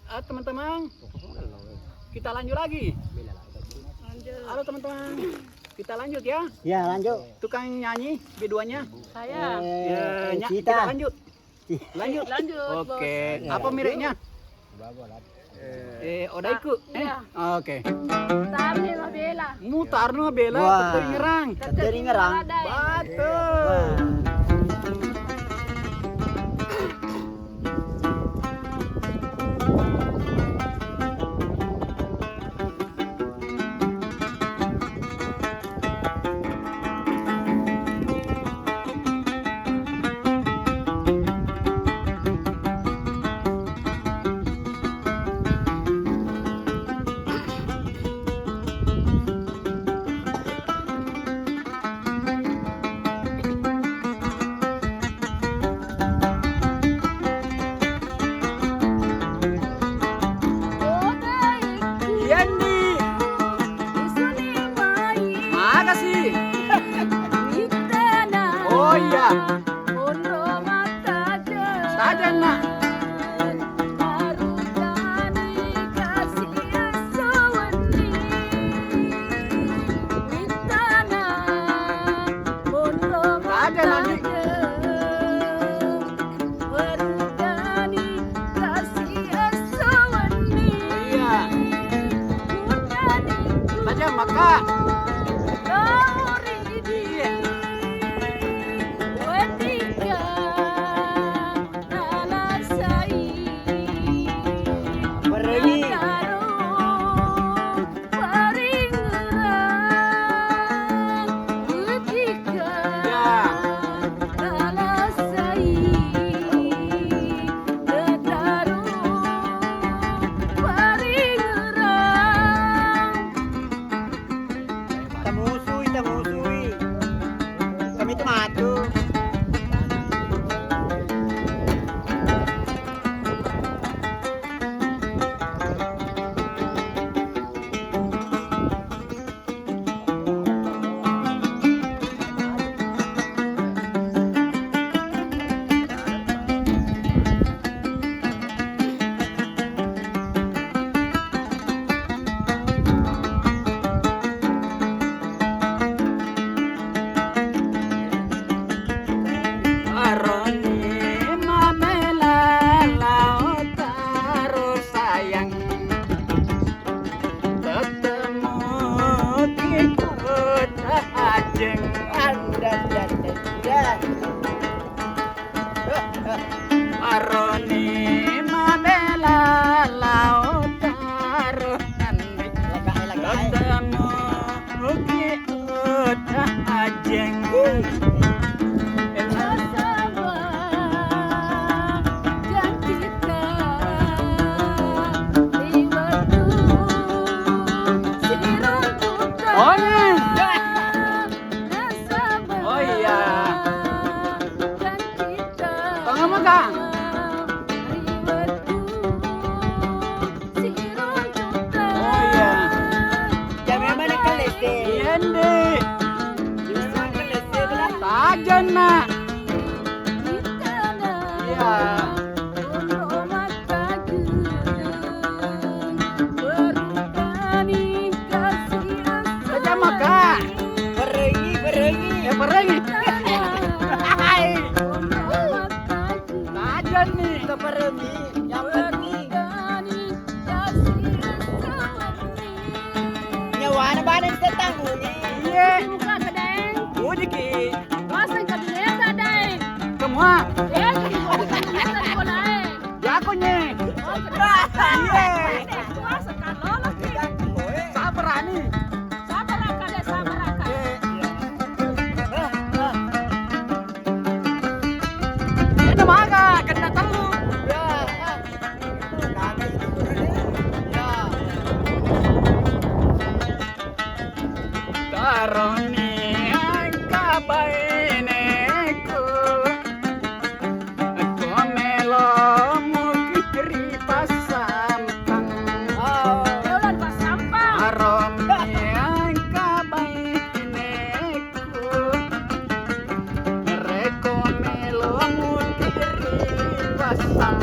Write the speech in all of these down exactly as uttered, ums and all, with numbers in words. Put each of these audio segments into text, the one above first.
Ah, teman-teman, kita lanjut lagi. Halo, teman-teman, kita lanjut ya. Ya, lanjut. Tukang nyanyi B dua-nya. Saya. Eh, Ya, eh, nya, kita. Kita lanjut. Lanjut. Lanjut, Oke, Bos. Apa mereknya? Eh, Odaiku. Eh? Iya. Oke. Tarne mabela. Mu tarne mabela, Wah. Tette Ringerang. Tette Ringerang. Batul. Wah. Yendi. Makasih. Oh iya. Tajenna. Tajenna, Di. Iya. Tajeng, Maka. Berani. Tamusui, tamusui. Kami tu matu. Aroni mamela lao taro sayang. Ketemu di kota Aceh. Anda, anda, anda. Aroni mabela lao taro nandi. Lagae, lagae. Ketemu di kota Aceh. Oh, iya. Tengah makan. Oh, iya. Iya, Ndi. Tajenna. Iya. Aja maka. Perengi, perengi. Ya, perengi. Hai. Tajenni. Kita perengi. Yang penting. Nyawana bane tetanggungi. Iya. Buka kedai. Ujiki. Pasang kabinet dai. Semua. Ya, kabinet tadi bola, eh. Jago nye. Oh, kedai. Iya. Puasa kan lolos nih. Sabar ani. Sabar, Kak, deh, sabar, Kak. Iya. Kena maga, kena tellu. Taroni engka baineku, ko melo muki ri passampang. Taroni engka baineku. Rekko melo muti ri passampang.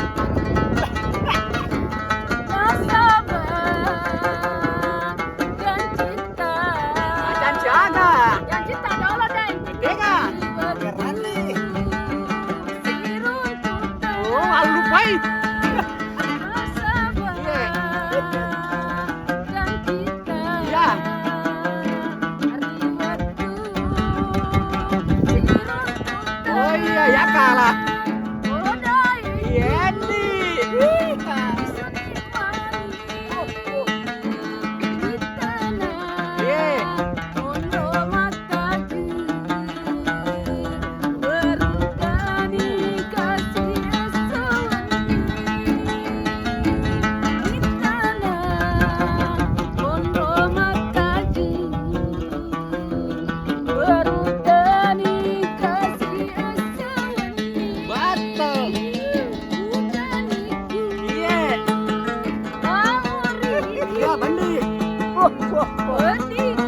Weddikka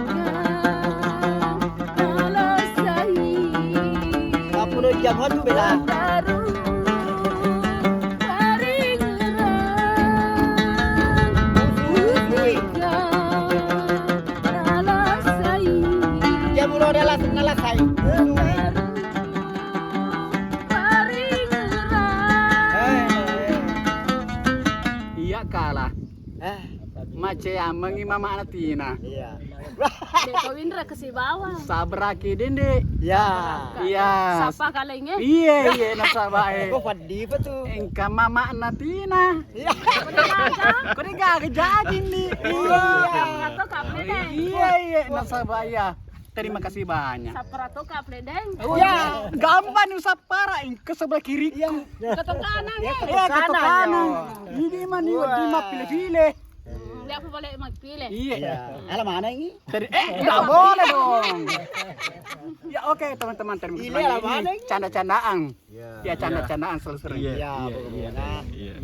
nalasai. Seppulo jam tu bela. Baru paringerang. Weddikka nalasai. Jam ulo nalas-, nalasai. Baru paringerang. Eh, eh. Iya kalah. Eh. Maceamengngi mama'na Tina. Iya. Dek ko winra kasi bawang. Sabraki dende. Ya. Iya. Sapa kalenge? Iya, iya, nasaba e. Kok peddi pa tu? Engka mama'na Tina. Iya. Kode gaga jaji ni. Iya. Atau kamu deh. Iya, iya, nasaba iya. Terima kasih banyak. Saparato ka pledeng. Oh, iya. Gampang ni usapara, engka sebelah kiriku. Iya. Ketok kanan, ya. Iya, ketok kanan. Ini mah ni wedding mappile-pile. Dia apa boleh mappile? Iya. Iya. Ala mana ini? Tadi, eh, nggak boleh dong. Ya, oke, teman-teman, terima kasih banyak. Ini canda-candaan. Iya. Ya, canda-candaan seru-seru. Iya, iya, pokoknya. Iya.